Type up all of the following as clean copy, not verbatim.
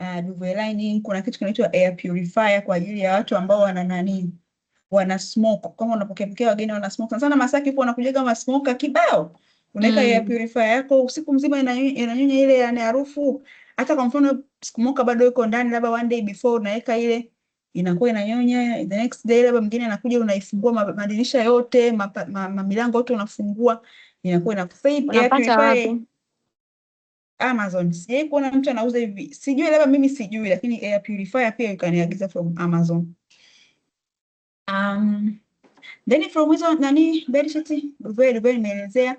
Duvet lining, kuna kitu kinaitwa air purifier kwa ajili ya watu ambao wana nani, wana smoke. Kama unapokea pokea wageni wana smoke. Sana sana Masaki huko wanakuja kama smoker kibao. Unaweka air purifier yako usiku mzima inanyonya ile yani harufu. Hata kwa mfano smoker bado yuko ndani, labda one day before unaweka ile inakuwa inanyonya, the next day labda mwingine anakuja unaifungua madirisha yote, milango yote unafungua, inakuwa ina sasa hii air Unapata purifier wapi? Amazon. Sijai kuona mtu anauza hivi. Sijui, labda mimi sijui, lakini air purifier pia you can from Amazon. Then from hizo nani bedsheet, duvet nimeelezea.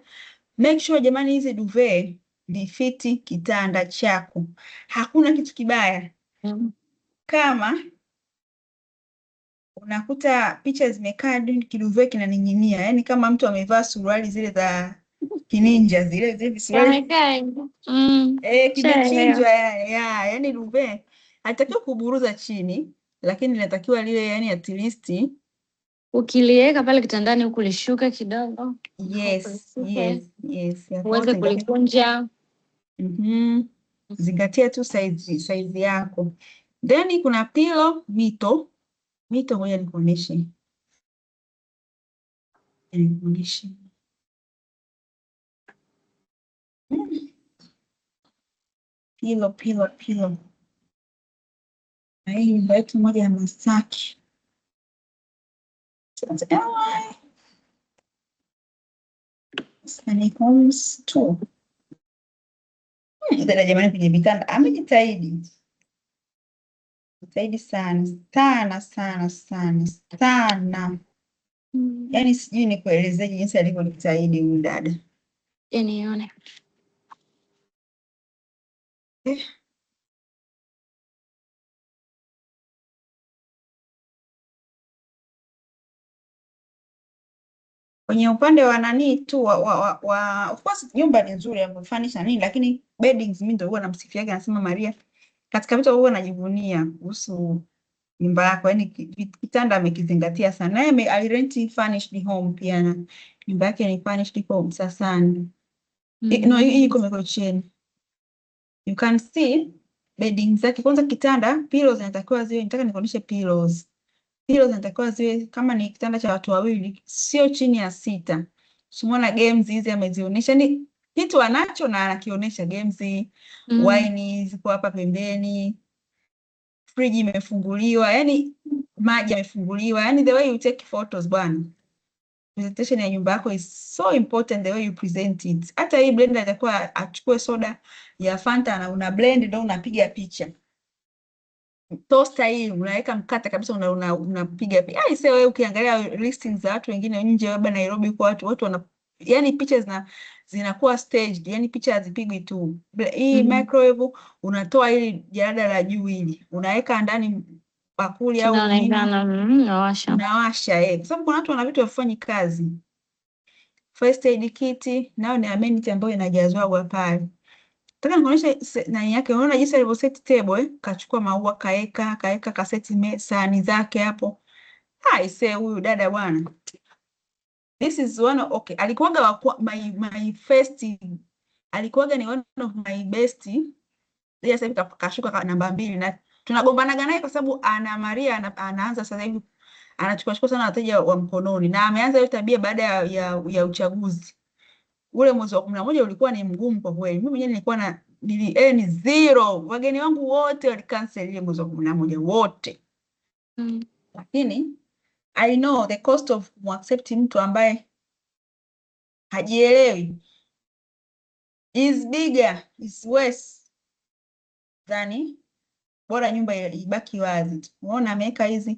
Make sure jamani hizi duvet lifiti kitanda chako. Hakuna kitu kibaya kama unakuta picha zimekaa kiduvet kinaning'inia, yaani kama mtu amevaa suruali zile za kininja zile zile visuruali Yamekaa. Kimechinjwa yani, ya, yani duvet halitakiwi kuburuza chini, lakini linatakiwa liwe yani at least Ukiliweka pale kitandani huku lishuke kidogo. Yes, Huku lishuke. yes, ya Uweze kwa zingatia. kulikunja. Zingatia tu size yako. Then kuna pillow, mito. Mito, ngoja nikuonyeshe. Nikuonyeshe. Pillow, pillow, pillow. Na hii nyumba yetu moja ya Masaki. Sasa, Sunny Homes 2. Dada jamani kwenye vitanda amejitahidi. Jitahidi sana sana sana sana sana. Yaani sijui nikuelezeje jinsi alivyojitahidi huyu dada. Je, nione. Kwenye upande wa nani tu wa of course nyumba ni nzuri ya furnish na nini, lakini beddings mimi ndio huwa namsifiaga, nasema Maria katika vitu huwa najivunia kuhusu nyumba yako, yaani kitanda amekizingatia sana. Naye alirenti furnished home pia, na nyumba yake ni furnished home Msasani. No, hii iko Mikocheni. You can see bedding zake. Kwanza kitanda, pillows zinatakiwa ziwe, nataka nikuonyeshe pillows. Pillows zinatakiwa ziwe kama ni kitanda cha watu wawili, sio chini ya 6. Umeona games hizi amezionyesha, ni kitu anacho na anakionyesha games, wine ziko hapa pembeni, friji imefunguliwa, yani maji yamefunguliwa, yani the way you take photos bwana. Presentation ya nyumba yako is so important, the way you present it. Hata hii blender itakuwa achukue soda ya Fanta na una blend ndio unapiga picha. Toaster hii unaweka mkate kabisa unapiga picha. Ai, sasa wewe ukiangalia listings za watu wengine nje labda Nairobi kwa watu wana yani picha zinakuwa staged, yani picha hazipigwi tu. Hii microwave unatoa hili jalada la juu hili, unaweka ndani bakuli au nini? Kinaonekana, unawasha. Unawasha, kwa sababu kuna watu wana vitu havifanyi kazi. First aid kit nayo ni amenity ambayo inajazwa pale. Nataka nikuonyeshe nani yake. Unaona jinsi alivyo set table? Kachukua maua kaeka kaseti sahani zake hapo. Hai, see huyu dada bwana. This is one of, okay, alikuwaga wa kwa, my first, alikuwaga ni one of my best. Yeye sasa hivi kashuka namba 2 na tunagombanaga naye kwa sababu ana Maria anaanza sasa hivi anachukua chukua sana wateja wa mkononi na ameanza hiyo tabia baada ya uchaguzi. Ule mwezi wa 11 ulikuwa ni mgumu kwa kweli. Mimi mwenyewe nilikuwa na ni zero. Wageni wangu wote walicancel ile mwezi wa 11 wote. Lakini I know the cost of kumaccept mtu ambaye hajielewi is bigger, is worse than bora nyumba ibaki wazi tu. Unaona ameweka hizi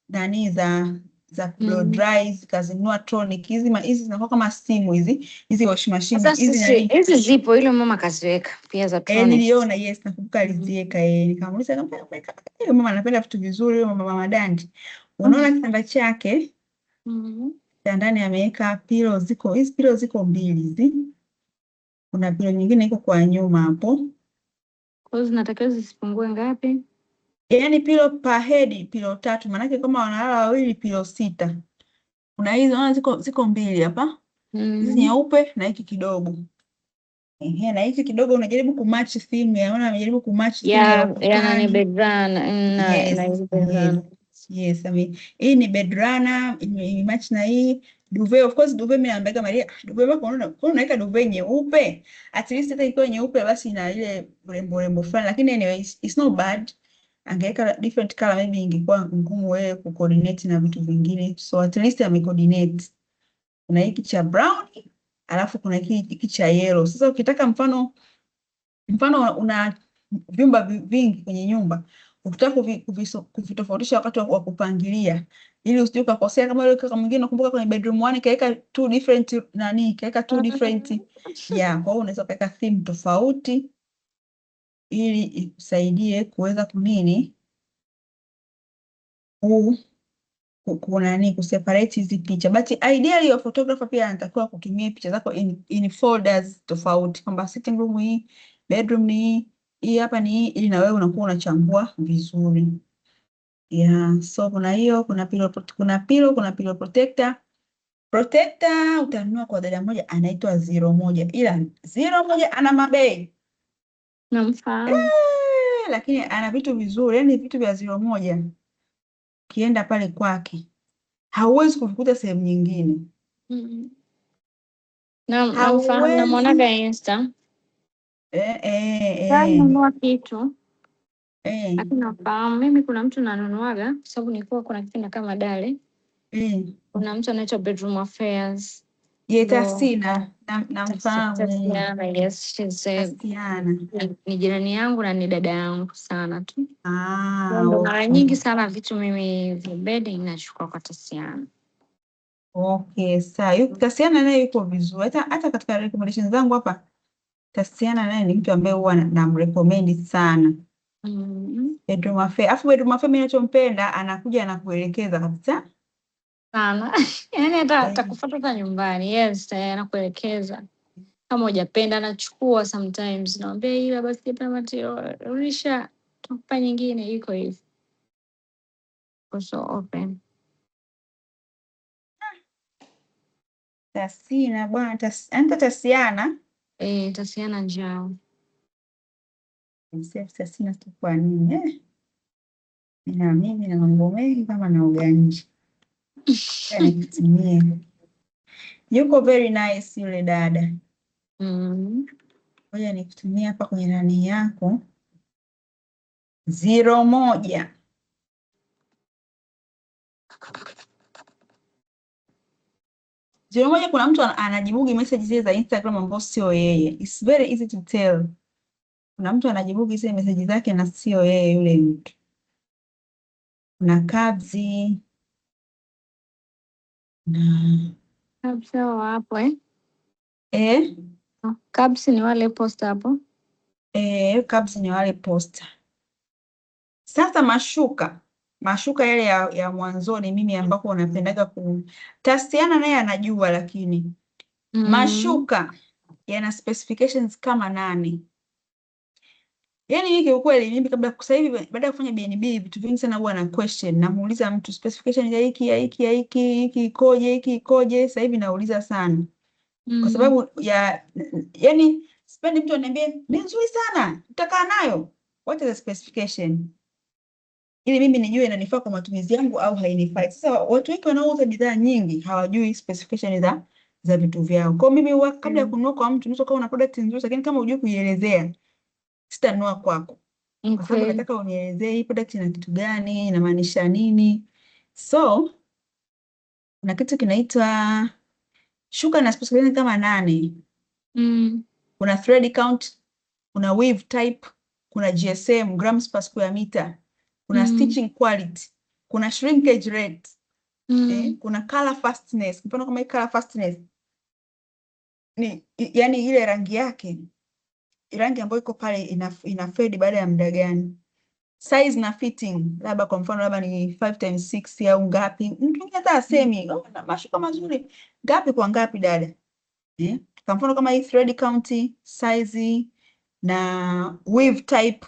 nani za blow dry, zikazinunua tronic hizi hizi zinakuwa kama steam hizi, hizi wash machine, Sasa hizi sisi, nani? hizi zipo, ile mama kaziweka pia za tronic. Niliona, yes, nakumbuka aliziweka yeye. Nikamuuliza, nikamwambia, mama anapenda vitu vizuri, huyo mama Dandi. Unaona kitanda chake? Kitandani ameweka pillow, ziko hizi pillow ziko mbili hizi. Kuna pillow nyingine iko kwa nyuma hapo. Kwa hiyo zinatakiwa zisipungue ngapi? Yaani pillow per head pillow 3, maana yake kama wanalala wawili pillow 6. Kuna hizo unaona ziko mbili hapa. Hizi nyeupe na hiki kidogo. Ehe, na hiki kidogo unajaribu kumatch theme ya, naona amejaribu kumatch theme ya Ya nani, ukutani. bed runner, na Yes, hizi bed yes. runner. Yes, I mean, hii ni bed runner imematch na hii duvet. Of course duvet mimi naambiaga Maria, "Ah, duvet wako unaona kwa unaweka duvet nyeupe. At least hata ikiwa nyeupe basi ina ile urembo urembo fulani, lakini anyway it's not bad. Angeweka different color maybe ingekuwa ngumu wewe kucoordinate na vitu vingine. So at least amecoordinate. Kuna hiki cha brown, alafu kuna hiki cha yellow. Sasa ukitaka mfano una vyumba vingi kwenye nyumba, ukitaka kuvitofautisha wakati wa kupangilia, ili usije ukakosea kama yule kaka mwingine, nakumbuka kwenye bedroom one kaweka two different nani, kaweka two different yeah. Kwa hiyo unaweza ukaweka theme tofauti ili ikusaidie kuweza kunini kunani kuseparate hizi picha, but ideally your photographer pia anatakiwa kutumia picha zako in folders tofauti, kwamba sitting room hii, bedroom ni hii, hii hapa ni hii, ili na wewe unakuwa unachambua vizuri. Yeah, so kuna hiyo, kuna pillow, kuna pillow protector. Protector utanunua kwa dada moja anaitwa Zero Moja, ila Zero Moja ana mabei. Namfahamu. Lakini ana vitu vizuri, yani vitu vya Zero Moja ukienda pale kwake hauwezi kuvikuta sehemu nyingine. Namfahamu, namwonaga Hauwezi Insta. Nunua kitu lakini nafahamu mimi kuna mtu nanunuaga kwa sababu nilikuwa kuna kipindi kama dale. Kuna mtu anaitwa Bedroom Affairs. Ye Ndo Tasina namfahamu. Tatiana, yes, she's a, Tasiana. ni jirani yangu na ni dada yangu sana tu. Kwa Ah, ndo mara okay. nyingi sana vitu mimi vya bedding nachukua kwa Tatiana. Okay, sawa. Tasiana naye yuko vizuri. Hata katika recommendations zangu hapa Tasiana naye ni mtu ambaye huwa namrecommend sana. Bedroom Affair. Alafu Bedroom Affair mimi ninachompenda anakuja anakuelekeza kabisa. Sana. Yaani hata atakufuata hata nyumbani. Yes, anakuelekeza. Kama hujapenda anachukua sometimes. Naambia ila basi sijapenda material, rudisha tukupa nyingine iko hivyo. So open. Tasina bwana, anaitwa Tasiana. Eh, Tatiana njao. Msef Tasina sio kwa nini? Na mimi na mambo mengi kama naoga nje. Nikutumie. Yuko very nice yule dada. Ngoja nikutumie hapa kwenye nani yako. Zero moja. Zero moja, kuna mtu anajibugi message zile za Instagram ambao sio yeye. It's very easy to tell. Kuna mtu anajibugi zile message zake na sio yeye yule mtu. Kuna Kabzi na Kabs hao hapo eh? eh, Kabs ni wale posta hapo. Kabzi ni wale posta. Sasa mashuka yale ya mwanzoni mimi ambako napendaga ku Tasiana naye anajua, lakini mashuka yana specifications kama 8. Yaani mimi kiukweli mimi kabla sasa hivi baada ya kufanya BNB vitu vingi sana huwa na question, namuuliza mtu specification ya hiki ya hiki ya hiki hiki ikoje, hiki ikoje. Sasa hivi nauliza sana kwa sababu ya yani, sipendi mtu aniambie ni nzuri sana utakaa nayo, what is the specification, ili mimi nijue inanifaa kwa matumizi yangu au hainifai. Sasa watu wengi wanaouza bidhaa nyingi hawajui specification za vitu vyao. Kwa hiyo mimi huwa kabla ya kununua kwa mtu, unaweza kuwa una product nzuri, lakini kama hujui kuielezea, sitanunua kwako. Ni Kwa sababu kweli. nataka unielezee hii product ina kitu gani, inamaanisha nini. So kuna kitu kinaitwa shuka na specification kama 8. Kuna thread count, kuna weave type, kuna GSM, grams per square meter, kuna stitching quality, kuna shrinkage rate, kuna color fastness. Mfano kama hii color fastness ni yani ile rangi yake, rangi ambayo iko pale ina fade baada ya muda gani. Size na fitting, labda kwa mfano labda ni 5 times 6 au ngapi. Mtu mwingine hata asemi, oh, na mashuka mazuri ngapi kwa ngapi dada. Kwa mfano kama hii thread count, size na weave type,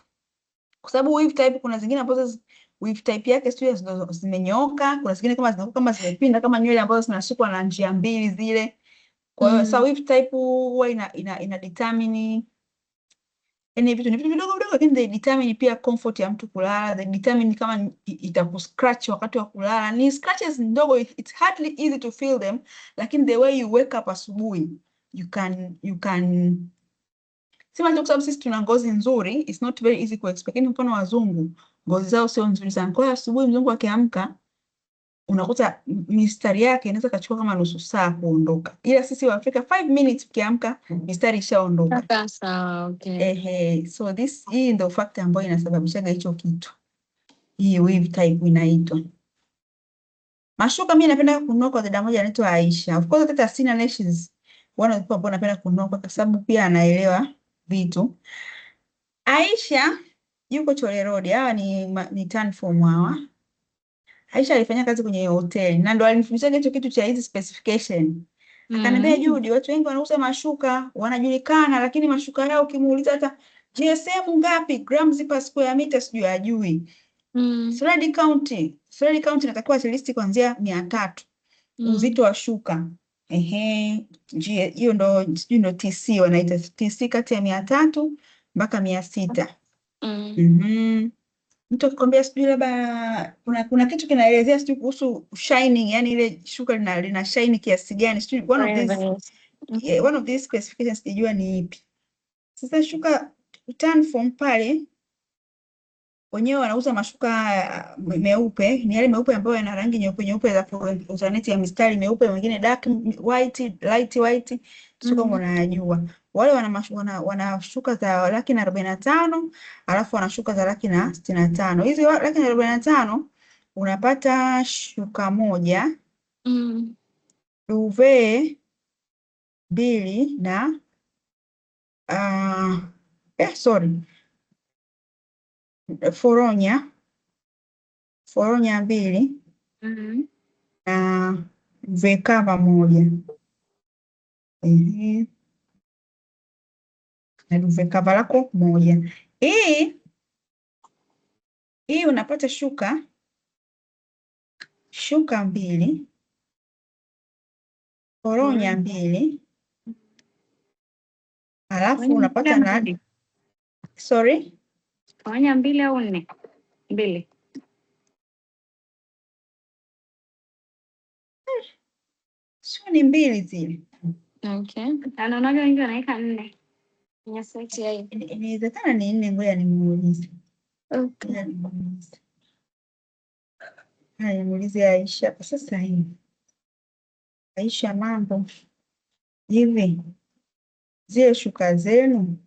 kwa sababu weave type kuna zingine ambazo weave type yake sio zimenyooka, kuna zingine kama zinakuwa kama zimepinda kama nywele ambazo zinasukwa na njia mbili zile. Kwa hiyo sasa Mm. weave type huwa ina determine, yani vitu ni vitu vidogo vidogo, lakini they determine pia comfort ya mtu kulala, they determine kama itakuscratch wakati wa kulala. Ni scratches ndogo, it's hardly easy to feel them, lakini the way you wake up asubuhi you can sema tu, kwa sababu sisi tuna ngozi nzuri, it's not very easy ku expect. Lakini mfano wazungu ngozi zao sio nzuri sana. Kwa hiyo asubuhi mzungu akiamka unakuta mistari yake inaweza kachukua kama nusu saa kuondoka, ila sisi wa Afrika 5 minutes ukiamka mistari ishaondoka. Sasa, okay. Ehe, so this hii ndio factor ambayo inasababishaga hicho kitu, hii weave type inaitwa. Mashuka mimi napenda kununua kwa dada moja anaitwa Aisha. Of course hata Tasina naye she's one of the people ambao napenda kununua kwa sababu pia anaelewa vitu. Aisha yuko Chole Road, hawa ni Tanform hawa. Aisha alifanya kazi kwenye hoteli na ndo alinifundisha hicho kitu cha hizi specification. Akaniambia, Judy, watu wengi wanauza mashuka wanajulikana, lakini mashuka yao ukimuuliza hata GSM ngapi, grams per square meter, sijui hajui. Thread count inatakiwa at least kuanzia 300 uzito wa shuka. Ehe, hiyo ndo sijui ndo TC wanaita TC kati ya 300 mpaka 600. Mtu akikwambia sijui labda kuna kitu kinaelezea sijui kuhusu shining, yani ile shuka lina shine kiasi gani, sijui one of these yeah, one of these specifications sijajua ni ipi. Sasa shuka Tanform pale wenyewe wanauza mashuka haya meupe, ni yale meupe ambayo yana rangi nyeupe nyeupe za alternate ya mistari meupe, mengine dark white, light white, sio kama unayajua. Wale wana shuka za 145,000, alafu wana shuka za 165,000. Hizi 145,000 unapata shuka moja, duvet mbili na sorry, foronya mbili na duvet cover moja. Ehe, na duvet cover lako moja. Hii unapata shuka mbili, foronya mbili, alafu Foronya unapata mbili na mbili. Sorry? Foronya mbili au nne? Mbili. Sio ni mbili zile. Okay. Na naonaga wengi wanaweka nne. Kwenye seti ya hii. Inawezekana ni nne, ngoja nimuulize. Okay. Ngoja nimuulize. Haya, nimuulize Aisha kwa sasa hivi. Aisha, mambo. Hivi zile shuka zenu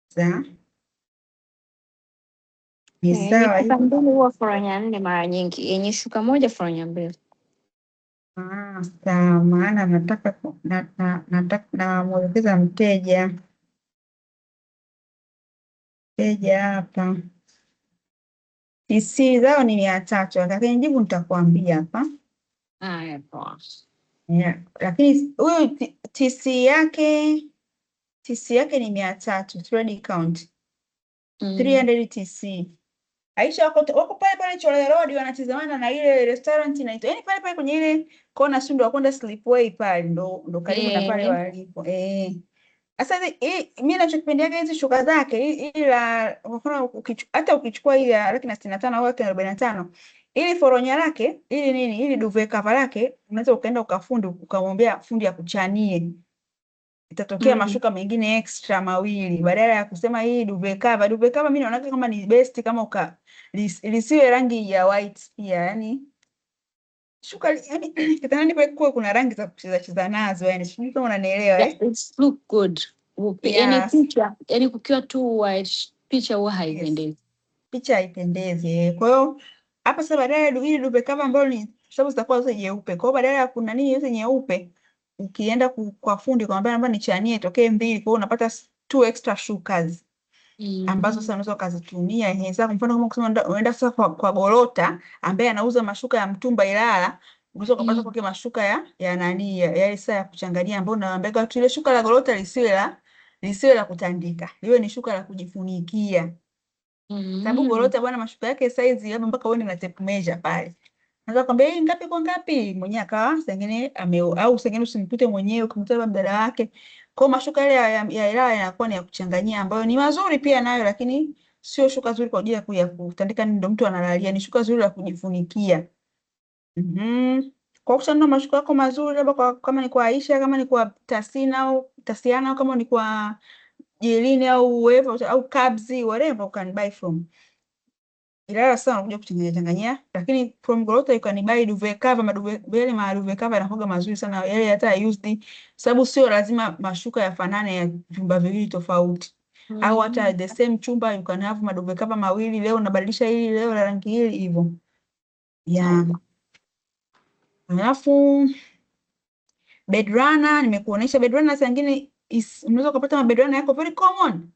za ni Yenye sawa shuka hivi? mbili huwa foronya nne mara nyingi, yenye shuka moja foronya mbili. Ah, sawa, maana nataka nataka namwelekeza mteja. Mteja hapa. TC zao ni 300, lakini jibu nitakwambia hapa. Haya, poa. Yeah. Lakini huyu TC yake ni 300, thread count. 300 TC. Aisha wako pale pale Chole Road wanatizamana na ile restaurant inaitwa. Yaani pale pale kwenye ile kona si ndo kwenda Slipway pale ndo karibu na pale walipo. Sasa hii mimi ninachokipendeaga hizi shuka zake, hii la kwa mfano hata ukichukua hii ya 165,000 au 145,000, ili foronya lake, ili nini, ili duvet cover lake, unaweza ukaenda ukafundi ukamwambia fundi akuchanie. Itatokea mashuka mengine extra mawili badala ya kusema hii duvet cover. Duvet cover mimi naona kama ni best kama lisiwe rangi ya white pia, yani shuka yani kitandani pale kuwe kuna rangi za kucheza cheza nazo, yani sijui kama unanielewa, Yeah, eh? it's look good. Upe. Yani picha, yani kukiwa tu white picha huwa haipendezi. Picha haipendezi. Kwa hiyo hapa sasa badala ya hili duvet cover ambalo ni sababu zitakuwa zote nyeupe. Kwa hiyo badala ya kuna nini yote nyeupe, ukienda kwa fundi kumwambia naomba nichanie itokee mbili, kwa hiyo unapata 2 extra shukas ambazo sasa unaweza ukazitumia. Ehe, sasa kwa mfano kama ukisema unaenda sasa kwa Golota ambaye anauza mashuka ya mtumba Ilala, unaweza ukapata kwake mashuka ya nani, ya saa ya kuchangania, ambayo unawaambia watu ile shuka la Golota lisiwe la kutandika, liwe ni shuka la kujifunikia. Sababu Golota bwana mashuka yake size labda mpaka uende na tape measure pale. Naweza kwambia hii ngapi kwa ngapi, mwenyewe akawa sengine ame au sengine usimkute mwenyewe, ukimkuta labda mdada wake. Kwa hiyo mashuka yale ya Ilala yanakuwa ni ya kuchanganyia, ambayo ni mazuri pia nayo, lakini sio shuka zuri kwa ajili ya kutandika, ndio mtu analalia, ni shuka zuri la kujifunikia. Kwa kushanunua mashuka yako mazuri, labda kwa, kama ni kwa Aisha, kama ni kwa Tasina au Tasiana, au kama ni kwa Jelini au whoever au Kabzi, whatever you can buy from Ilala sana unakuja kuchanganya changanyia, lakini from Golota you can buy duvet cover, maduvet yale ma duvet cover yanakuwa mazuri sana yale hata used, sababu sio lazima mashuka yafanane ya vyumba viwili tofauti au hata the same chumba you can have maduvet cover mawili, leo unabadilisha hili, leo la rangi hili hivyo. Yeah. Alafu bed runner nimekuonesha bed runner, saa nyingine unaweza ukapata mabed runner yako very common.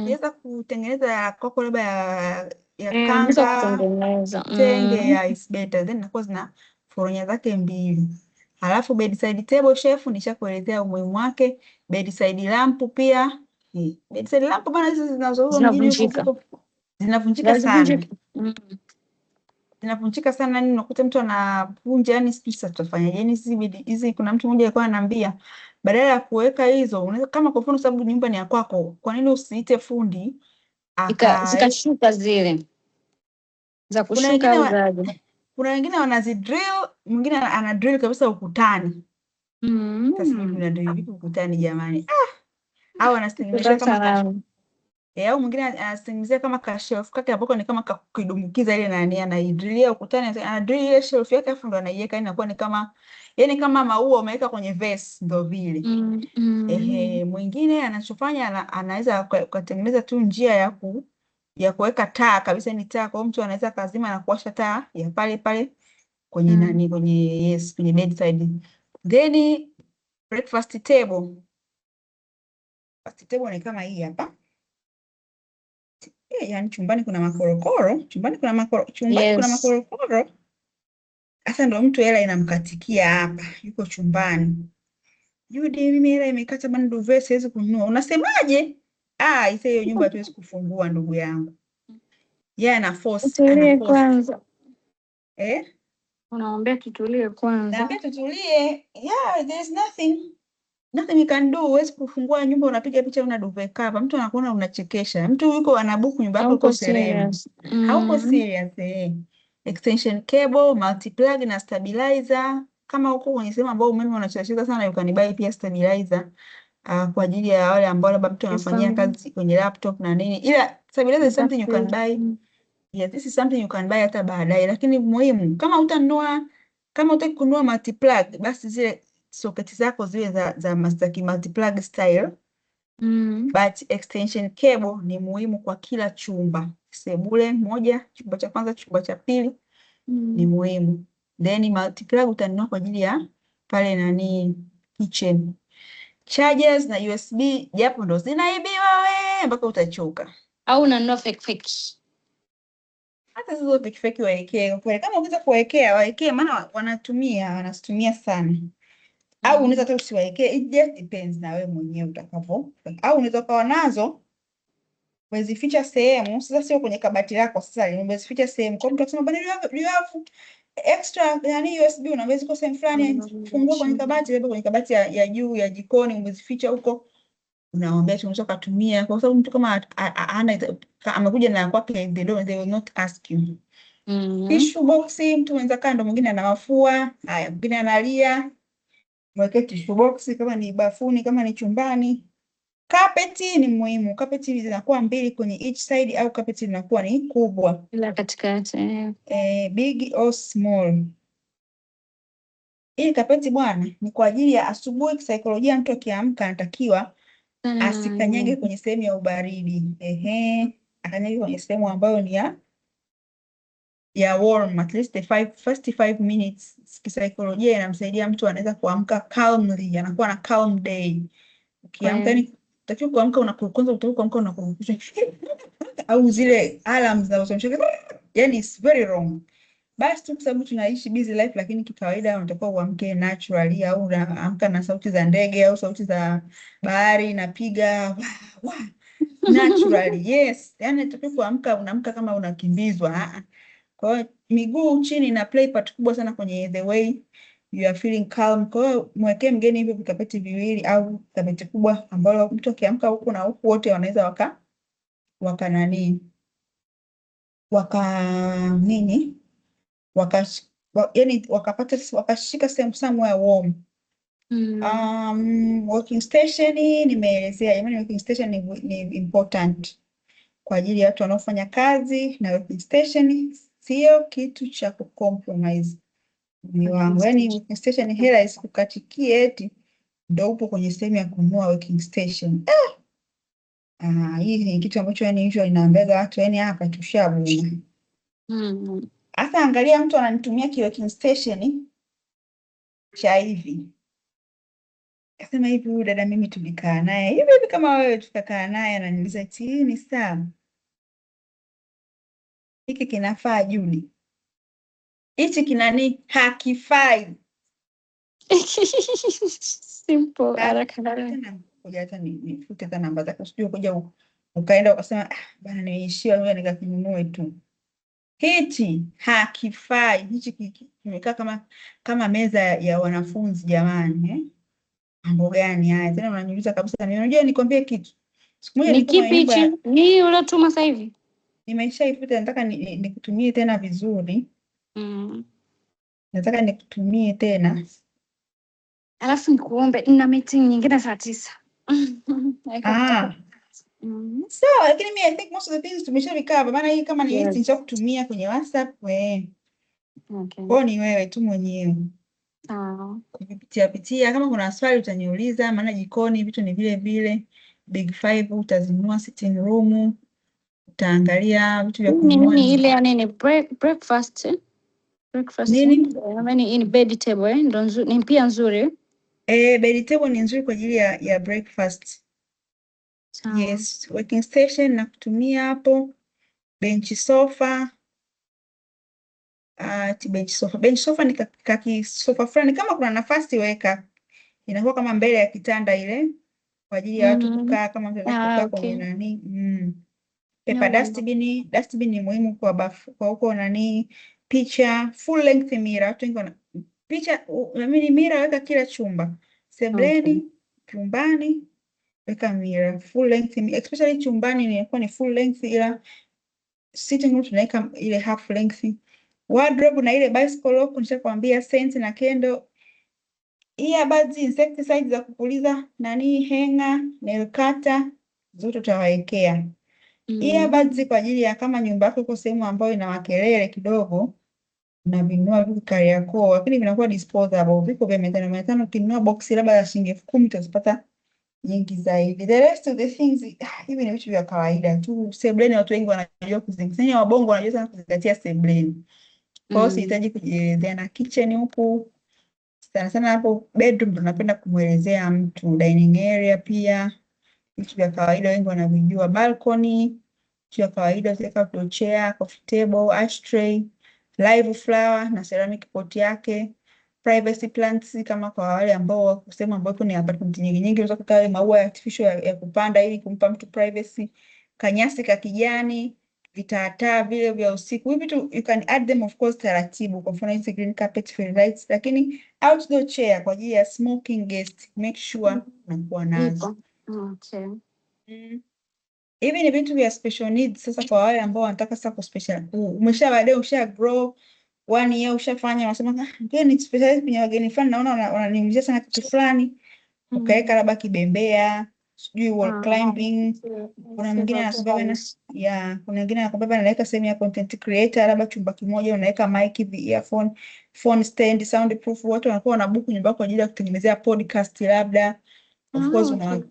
Ukiweza kutengeneza ya kwako labda ya Eh, unaweza kanga kutengeneza. tenge ya is better, then inakuwa zina foronya zake mbili. Halafu bedside table shelf nishakuelezea umuhimu wake. Bedside lamp pia. Bedside lamp bana, hizi zinazouzwa mjini huku Zinavunjika. ziko zinavunjika sana. Zinavunjika. Zinavunjika sana, yani unakuta mtu anavunja, yani sijui sasa tutafanyaje. Yani hizi hizi, kuna mtu mmoja alikuwa ananiambia badala ya kuweka hizo, unaweza kama kwa mfano, sababu nyumba ni ya kwako, kwa nini usiite fundi aka Zikashuka zile za kuna kushuka wengine au zaje? Kuna wengine wanazidrill, mwingine ana drill kabisa ukutani. Sasa sijui kuna drill vipi ukutani jamani. Au anazitengenezea kama Wataalamu. au mwingine anazitengenezea kama ka shelf kake ambako ni kama kidumbukiza ile nani, anaidrillia ukutani, ana drill ile shelf yake afu ndo anaiweka, yani inakuwa ni kama, yani kama maua umeweka kwenye vase ndo vile. Ehe, mwingine anachofanya anaweza kutengeneza tu njia ya kuweka taa kabisa, ni taa. Kwa hiyo mtu anaweza kazima na kuwasha taa ya pale pale kwenye nani, kwenye, yes, kwenye bedside. Then breakfast table. Breakfast table ni kama hii hapa. Yani chumbani kuna makorokoro, chumbani kuna makoro, chumbani kuna makorokoro. Sasa ndo mtu hela inamkatikia hapa, yuko chumbani. Judy, mimi hela imekata bana, duvet siwezi kununua. Unasemaje? Ah, ise hiyo nyumba hatuwezi kufungua ndugu yangu. Yeye ana force, ana Tutulie force. kwanza. Eh? Unaambia tutulie kwanza. Naambia tutulie. Yeah, there's nothing. Nothing you can do. Huwezi kufungua nyumba unapiga picha una duvet cover. Mtu anakuona unachekesha. Mtu yuko anabuku nyumba yako Hauko uko Seremu. serious. Hauko serious. Extension cable, multi-plug na stabilizer. Kama uko kwenye sehemu ambayo umeme unacheza sana, you can buy pia stabilizer. Kwa ajili ya wale ambao labda mtu anafanyia kazi kwenye laptop na nini. Ila stabilizer is something you can buy. Yeah, this is something you can buy hata baadaye, lakini muhimu kama hutanunua, kama hutaki kununua multi-plug, basi zile socket zako ziwe za master multi-plug style. But extension cable ni muhimu kwa kila chumba. Sebule moja, chumba cha kwanza, chumba cha pili ni muhimu. Then multi-plug utanunua kwa ajili ya pale nani kitchen. Chargers na USB japo ndo zinaibiwa we mpaka utachoka. Au unanunua fake fake. Hata hizo fake fake waekee kwa kweli, kama unaweza kuwaekea waekee, maana wanazitumia sana. Au unaweza hata usiwaekee, it just depends na wewe mwenyewe utakavyo. Au unaweza ukawa nazo umezificha sehemu, sasa sio kwenye kabati lako, sasa umezificha sehemu. Kwa mtu akisema bwana, do you have extra yani USB, unaweza ziko sehemu fulani, fungua kwenye kabati, labda kwenye kabati ya juu ya jikoni umezificha huko, unamwambia tu unaweza kutumia, kwa sababu mtu kama amekuja na kwake, they will not ask you. Tissue box, mtu mwenza kando, mwingine ana mafua, haya, mwingine analia, mwekee tissue box kama ni bafuni, kama ni chumbani. Carpet ni muhimu. Carpet zinakuwa mbili kwenye each side au carpet zinakuwa ni kubwa. Ila katikati. Big or small. Hii kapeti bwana ni kwa ajili ya asubuhi. Kisaikolojia, mtu akiamka anatakiwa asikanyage kwenye sehemu ya ubaridi. Ehe, akanyage kwenye sehemu ambayo ni ya warm at least the first 5 minutes. Kisaikolojia inamsaidia mtu anaweza kuamka calmly, anakuwa na calm day. Ukiamka yani utakiwa kuamka kwanza utakiwa kuamka unakurupushwa au zile alarms zinazochemsha, yani it's very wrong. Basi tu kwa sababu tunaishi busy life, lakini kikawaida unatakiwa uamke naturally, au unaamka na sauti za ndege au sauti za bahari inapiga wa, wa, naturally. Yes, yani unatakiwa kuamka, unaamka kama unakimbizwa. Kwa hiyo miguu chini ina play part kubwa sana kwenye the way you are feeling calm. Kwa hiyo mwekee mgeni hivyo vikapeti viwili au kapeti kubwa ambalo mtu akiamka huku na huku wote wanaweza waka nani, waka nini, waka yani wakapata, wakashika sehemu somewhere warm. Working station nimeelezea jamani, working station ni important kwa ajili ya watu wanaofanya kazi, na working station sio kitu cha kucompromise ni Working wangu. Yani station. Working station hela isikukatikie eti ndo upo kwenye sehemu ya kununua working station. Ah, hii ni kitu ambacho yani usually naambiaga watu, yani hapa tushabuna. Hasa angalia mtu ananitumia ki working station cha hivi. Akasema hivi, huyu dada mimi tulikaa naye hivi hivi kama wewe, tukakaa naye, ananiuliza eti hii ni sawa, hiki kinafaa Juni, hichi kinani hakifai. Simple, haraka haraka. Tena ngoja hata nifute hata namba zake, usijue kuja ukaenda ukasema, "Ah, bana nimeishiwa, ngoja nikakinunue tu." Hichi hakifai, hichi kimekaa kama meza ya wanafunzi jamani, eh? Mambo gani haya tena unaniuliza kabisa. Unajua nikwambie kitu, siku moja Ni nilikuwa kwenye kipi nyumba hichi? ya Ni hii uliotuma sasa hivi? Nimeshaifuta, nataka nikutumie tena vizuri. Nataka nikutumie tena. Alafu nikuombe, nina meeting nyingine saa 9. I have to Ah, sawa, lakini mi I think most of the things tumeshavicover, maana hii kama ni list nishakutumia kwenye WhatsApp we. Kwao ni wewe tu mwenyewe Sawa. kuvipitia pitia. Kama kuna swali utaniuliza, maana jikoni vitu ni vile vile. Big Five utazinunua, sitting room utaangalia vitu vya Hii ni kununua nini ni ile ya nini? Breakfast, eh? Breakfast, eh? Nini? I mean, in bed table, eh? Ndo nzuri, ni pia nzuri. Eh, bed table ni nzuri kwa ajili ya breakfast. Sawa. Yes, working station na kutumia hapo, benchi sofa, ti bench sofa. Bench sofa ni kaki sofa fulani, kama kuna nafasi weka, inakuwa kama mbele ya kitanda ile kwa ajili ya watu kukaa, kama mtu anataka kukaa kwenye nani. Paper No. dustbin, dustbin ni muhimu kwa bafu, kwa huko nani, picha, full length mirror, watu wengi wana picha, I mean mirror weka kila chumba. Sebleni, chumbani, weka mirror, full length, especially chumbani inakuwa ni full length, ila sitting room tunaweka ile half length. Wardrobe na ile bicycle lock nishakwambia, scent na candle. Earbuds, insecticide za kupuliza nani, henga, nail cutter zote utawawekea. Earbuds kwa ajili ya kama nyumba yako iko sehemu ambayo ina makelele kidogo, unavinunua vitu Kariakoo, lakini vinakuwa disposable, viko vya 500 500. Ukinunua boksi labda la shilingi 10,000 utazipata nyingi zaidi. The rest of the things, ah, hivi ni vitu vya kawaida tu. Sebleni watu wengi wanajua kuzingatia, wabongo wanajua sana kuzingatia sebleni. Kwa hiyo sihitaji kujielezea. Na kitchen huku sana sana hapo bedroom ndo napenda kumwelezea mtu, dining area pia vitu vya kawaida wengi wanavijua, balcony vitu vya kawaida, utaweka outdoor chair, coffee table, ashtray, live flower na ceramic pot yake, privacy plants kama kwa wale ambao wako sehemu ambapo ni apartment nyingi nyingi, unaweza kuweka yale maua ya artificial ya kupanda ili kumpa mtu privacy, kanyasi ka kijani, vitaataa vile vya usiku. Hivi vitu you can add them of course taratibu. Kwa mfano hizi green carpet, fairy lights, lakini outdoor chair kwa ajili ya smoking guest, make sure unakuwa nazo. Ipo. Okay. Hivi ni vitu vya special needs. Sasa kwa wale ambao wanataka sasa ku special, umesha baadaye usha grow one year ushafanya, unasema, "Ah, ngoja ni specialize kwenye wageni fulani, naona wananiulizia sana kitu fulani," ukaweka labda kibembea, sijui wall climbing. Kuna mwingine anakwambia bana, ya, kuna mwingine anakwambia bana, naweka sehemu ya content creator, labda chumba kimoja unaweka mic hivi, earphone, phone stand, soundproof. Watu wanakuwa wanabook nyumba kwa ajili ya kutengenezea podcast labda. Of course una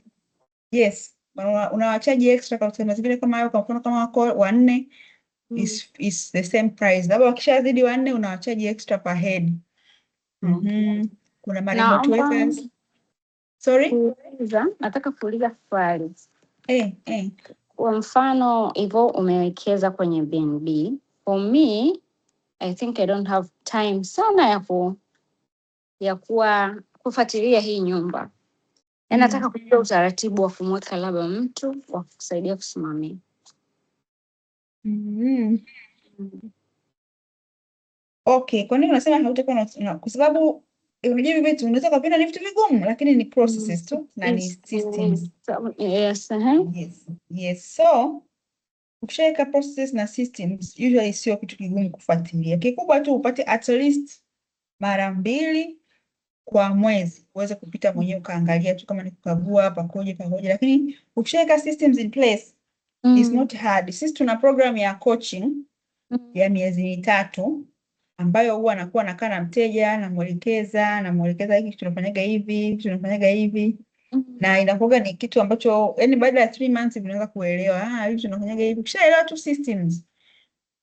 yes, unawacharge extra kwa mazingira kama hayo. Kwa mfano kama wako wanne is the same price, labda wakishazidi wanne unawacharge extra per head. Kuna ma remote Naomba workers. Sorry? Kuuliza, nataka kuuliza swali. Eh. Kwa mfano hivyo umewekeza kwenye BNB. For me, I think I don't have time sana ya kuwa kufuatilia hii nyumba. Yaani nataka kujua utaratibu wa kumweka labda mtu wa kusaidia kusimamia. Okay, kwa nini unasema hautakuwa kwa sababu unajua hivi vitu unaweza kuviona ni vitu vigumu, lakini ni processes tu na ni systems. Yes, uh-huh. Yes. So ukishaweka processes na systems, usually sio kitu kigumu kufuatilia. Kikubwa tu upate at least mara mbili kwa mwezi uweze kupita mwenyewe ukaangalia tu kama ni kukagua pakoje pakoje, lakini ukishaweka systems in place it's not hard. Sisi tuna program ya coaching ya miezi 3 ambayo huwa nakuwa nakaa na mteja namwelekeza hiki tunafanyaga hivi, hiki tunafanyaga hivi na inakuwa ni kitu ambacho yani baada ya 3 months unaweza kuelewa, ah, hivi tunafanyaga hivi. Ukishaelewa tu systems,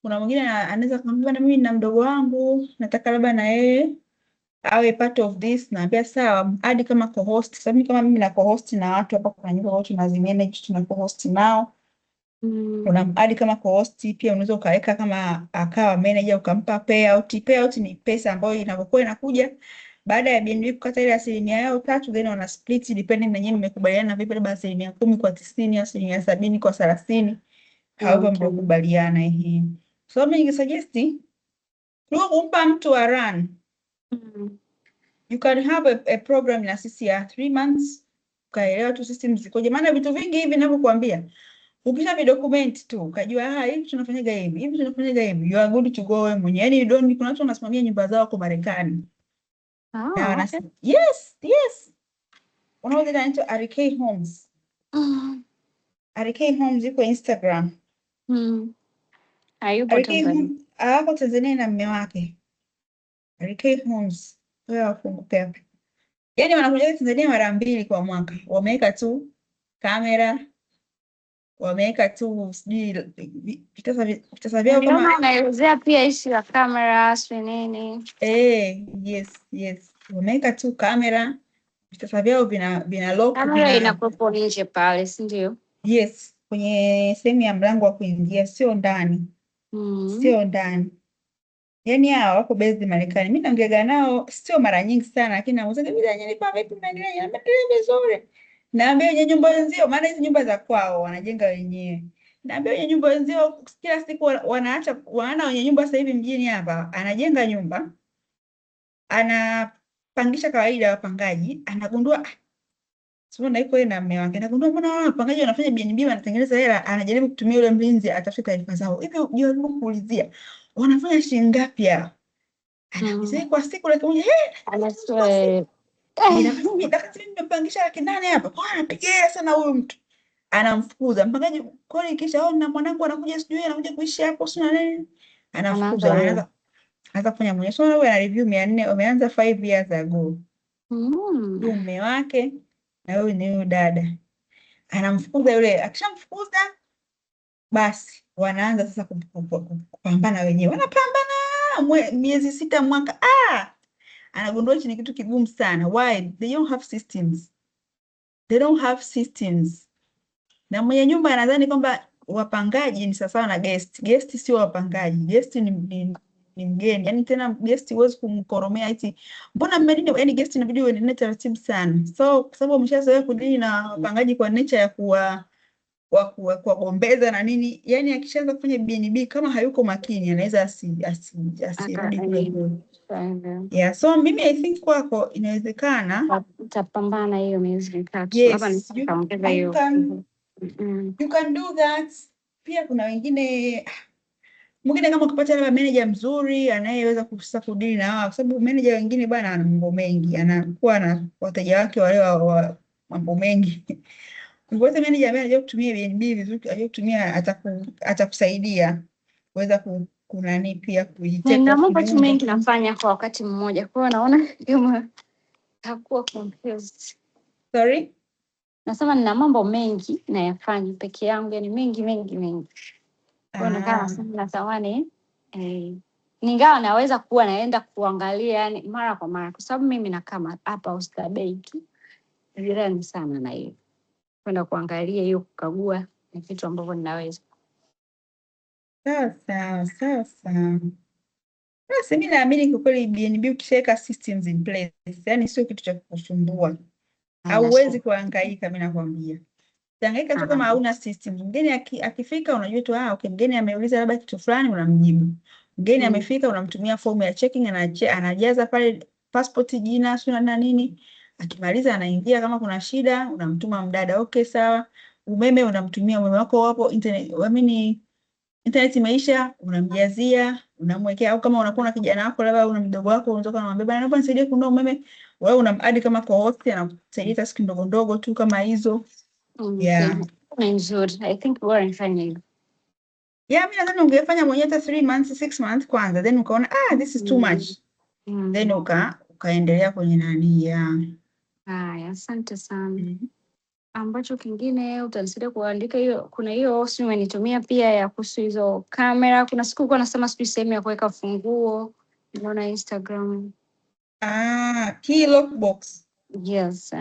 kuna mwingine anaweza kumwambia na mimi na mdogo wangu nataka labda na yeye awe part of this, naambia sawa, hadi kama co-host. Sasa mimi kama mimi na co-host na watu hapa, kuna nyumba watu tunazimanage, tuna co-host nao una add kama co-host pia unaweza ukaweka kama akawa manager ukampa payout. Payout ni pesa ambayo inapokuwa inakuja baada ya BNB kukata ile asilimia yao tatu, then wana split depending na nyinyi mmekubaliana vipi, labda asilimia 10 kwa 90, asilimia 70 kwa 30, however mliokubaliana. Ehe. So mimi ningesuggest kuliko kumpa mtu wa run, you can have a program na sisi ya 3 months ukaelewa tu system zikoje, maana vitu vingi hivi ninavyokuambia ukisha vidocument tu ukajua, ah, hivi tunafanyaga hivi, hivi tunafanyaga hivi, you are good to go wewe mwenyewe. Yani you don't, kuna watu wanasimamia nyumba zao kwa Marekani na wana yes, unaweza inaitwa RK Homes. RK Homes yuko Instagram. Hayupo RK Tanzania. Homes ako Tanzania na mume wake. RK Homes wewe wafunguke hapa. Yaani wanakuja Tanzania mara mbili kwa mwaka, wameweka tu kamera, wameweka tu sijui vitasa vyao Niliona kama anaelezea pia issue ya kamera sijui nini. Eh, yes, wameweka tu kamera, vitasa vyao vina lock Kamera vina inakuwepo nje pale, si ndio? Yes, kwenye sehemu ya mlango wa kuingia, sio ndani, sio ndani. Yaani hawa wako based Marekani. Mimi naongeaga nao sio mara nyingi sana, lakini nauliza hivi, nyinyi vipi, mnaendelea? Naendelea vizuri. Naambia wenye nyumba wenzio, maana hizi nyumba za kwao wanajenga wenyewe. Naambia wenye nyumba wenzio kila siku wanaacha, wana wenye nyumba sasa hivi mjini hapa, anajenga nyumba, anapangisha kawaida wapangaji, anagundua, ah, sio na iko yeye na mume wake, anagundua mbona wao wapangaji wanafanya BNB wanatengeneza hela, anajaribu kutumia yule mlinzi atafute taarifa zao. Hivi jaribu kuulizia wanafanya shilingi ngapi hao? Anaulizia kwa siku 100,000, eh, kwa siku. Anasema Eh, na wakati mimi nimempangisha 800,000 hapa. Kwa hiyo anapiga hela sana huyu mtu. Anamfukuza mpangaji kodi kisha, oh, na mwanangu anakuja sijui anakuja kuishi hapo sio na nini. anaanza Anafukuza, yeye. anaanza kufanya mwenyewe. So wewe ana review 400 wameanza 5 years ago. Huyu mume wake na huyu ni huyu dada. Anamfukuza yule, akishamfukuza basi wanaanza sasa kupambana wenyewe. Wanapambana miezi 6 mwaka. Ah! Anagundua hichi ni kitu kigumu sana. Why? They don't have systems. They don't have systems. Na mwenye nyumba anadhani kwamba wapangaji ni sawasawa na guest. Guest sio wapangaji. Guest ni mgeni. Yaani tena guest huwezi kumkoromea eti mbona mmenini, yaani guest inabidi uendelee taratibu sana. So kwa sababu umeshazoea kudili na wapangaji kwa nature ya kuwa wa kuwagombeza na nini, yaani akishaanza kufanya BNB kama hayuko makini anaweza asirudi kule kule. Yeah, so mimi I think kwako inawezekana. Utapambana hiyo miezi 3, labda Yes, you, nitaongeza you hiyo. can you can do that. Pia kuna wengine mwingine kama ukipata labda manager mzuri anayeweza sasa kudili na wao, kwa sababu manager wengine bwana ana mambo mengi, anakuwa na wateja wake wale wa mambo mengi. Ukipata manager ambaye anajua kutumia BNB vizuri, anajua kutumia, atakusaidia kuweza kunani pia kuitake Nina off mambo tu nyumba. mengi nafanya kwa wakati mmoja, kwa hiyo naona kama takuwa confused. Sorry? Nasema nina mambo mengi nayafanya peke yangu, yani mengi mengi mengi. Kwa hiyo nakaa nasema natamani ningawa naweza kuwa naenda kuangalia yani mara kwa mara, kwa sababu mimi nakaa hapa Oysterbay tu, jirani sana na hiyo, kwenda kuangalia hiyo kukagua ni vitu ambavyo ninaweza. Sawa sawa sawa sawa. Basi mi naamini kwa kweli BNB ukishaweka systems in place, yani sio kitu cha kukusumbua. Haina Hauwezi shida. kuhangaika, mi nakwambia. Utahangaika tu kama hauna system. Mgeni akifika unajua tu, ah, okay, mgeni ameuliza labda kitu fulani unamjibu. Mgeni amefika, unamtumia fomu ya checking, anajaza pale passport, jina, sio na nini. Akimaliza anaingia, kama kuna shida unamtuma mdada, okay sawa. Umeme unamtumia umeme wako wapo, internet, I mean, internet imeisha, unamjazia, unamwekea, au kama unakuwa na kijana wako labda una mdogo wako unaweza kumwambia bana, naomba nisaidie kununua umeme, wewe unam-add kama co-host, anakusaidia task ndogo ndogo tu kama hizo. Okay. Yeah. Ni nzuri. I think bora nifanye hivyo. Yeah, mimi nadhani ungefanya mwenyewe hata 3 months, 6 months kwanza, then ukaona, ah, this is too much. Then ukaendelea kwenye nani, yeah. Haya, asante sana. Ambacho kingine utanisaidia kuandika hiyo, kuna hiyo sijui umenitumia pia ya kuhusu hizo kamera. Kuna siku ulikuwa unasema sijui sehemu ya kuweka funguo, nimeona Instagram. Ah, key lock box. Yes,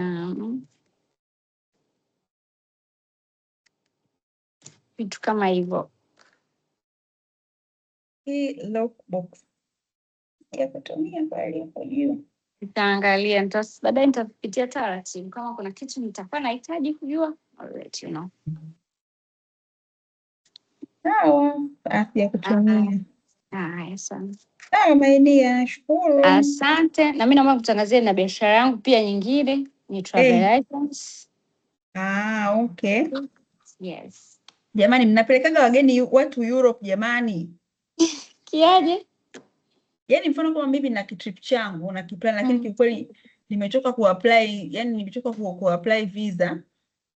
vitu kama hivyo. Key lock box. Ya kutumia pale hapo juu. Nitaangalia, baadaye nitapitia taratibu. Kama kuna kitu nitakuwa nahitaji kujua, I'll let you know. Sawa, basi ya kutumia. Haya, asante. Sawa, my dear, nashukuru. Asante. Na mimi naomba kutangazia na biashara yangu pia nyingine ni travel agents. Ah, okay. Yes. Jamani, mnapelekaga wageni watu Europe jamani? Kiaje? Yaani mfano kama mimi na kitrip changu na kiplan, lakini kiukweli nimechoka kuapply, yani nimechoka kuapply visa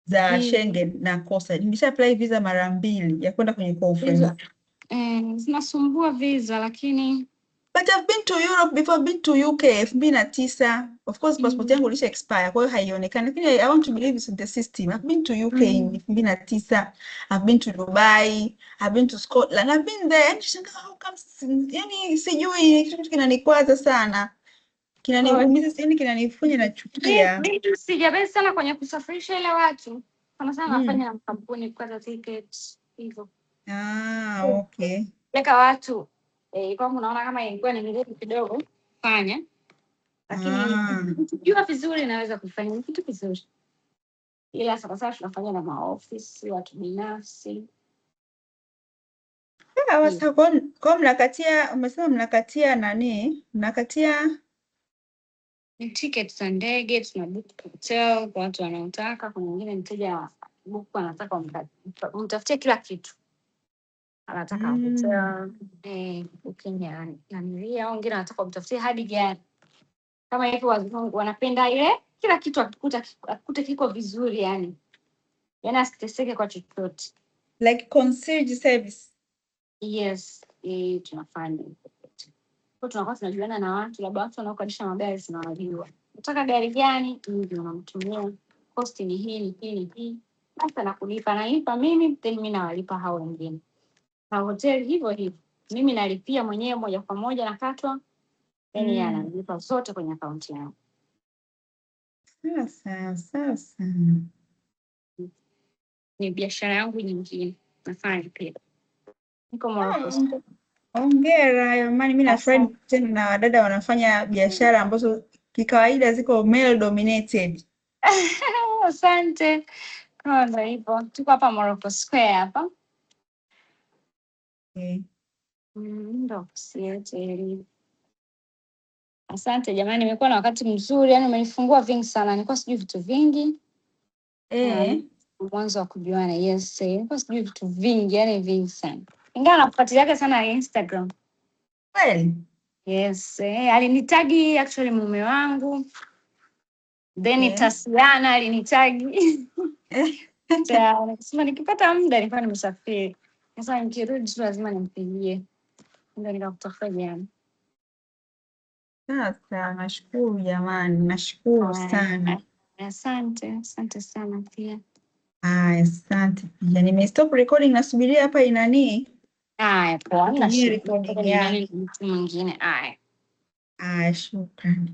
za Schengen na kosa. Nimesha apply visa mara mbili ya kwenda kwenye conference. Visa. Zinasumbua visa lakini But I've been to Europe before, I've been to UK 2009. Of course passport yangu ilisha expire, kwa hiyo haionekani, lakini I want to believe it's in the system. I've been to UK in 2009. I've been to Dubai, I've been to Scotland, I've been there. Yani shangaa how comes, yani sijui, kitu kinanikwaza sana. Kinaniumiza, yani kinanifanya nachukia. Mimi sijabezi sana kwenye kusafirisha ile watu. Sana sana nafanya na makampuni kukata tickets hivyo. Ah, okay. Peleka watu kwangu naona kama ilikuwa ni ngumu kidogo kufanya, lakini nikijua vizuri naweza kufanya, ni kitu kizuri, ila sana sana tunafanya na maofisi, watu binafsi. Sawa sawa. Kwa mnakatia, umesema mnakatia nani? Mnakatia Ni ticket za ndege, tuna book hotel kwa watu wanaotaka. Kuna wengine mteja book anataka umtafutie kila kitu, anataka hotel, booking ya nanilia, au wengine wanataka umtafutie hadi gari. Kama hivyo wazungu wanapenda ile kila kitu akikuta kiko vizuri, yani asiteseke kwa chochote. Like concierge service. Yes, tunafanya hivyo. Kwa tunakuwa tunajuana na watu, labda watu wanaokodisha magari tunawajua. Unataka gari gani? Ndio unamtumia. Cost ni hii, ni hii, ni hii. Basi anakulipa, analipa mimi, then mimi nawalipa hao wengine. Na hoteli hivyo hivyo. Mimi nalipia mwenyewe moja kwa moja nakatwa, then yeye analipa zote kwenye akaunti yangu. Sasa sasa. Ni biashara yangu nyingine nafanya pia. Niko Morocco. Hongera jamani, mimi nafurahi Asante. tena na wadada wanafanya biashara ambazo kikawaida ziko male dominated. Asante. Kama ndo hivyo. Tuko hapa Morocco Square hapa. Okay. Ndo ofisi yetu ilivyo. Asante jamani, nimekuwa na wakati mzuri, yani umenifungua vingi sana. Nilikuwa sijui vitu vingi. Mwanzo wa kujuana, yes, nilikuwa sijui vitu vingi, yani vingi sana. Ingawa nakufuatiliaga sana Instagram. Kweli? Yes, alinitagi actually mume wangu. Then Tasiana alinitagi. Nikasema nikipata muda, nilikuwa nimesafiri. Sasa nikirudi tu lazima nimpigie. Ndio nikakutafuta jana. Sasa nashukuru jamani, nashukuru sana. Asante, asante sana pia. Aya, asante pia. Nime stop recording, nasubiria hapa inani Haya, poa, hamna tumie shida. recording Ni nani yake. mtu mwingine. Haya. Aya, shukrani.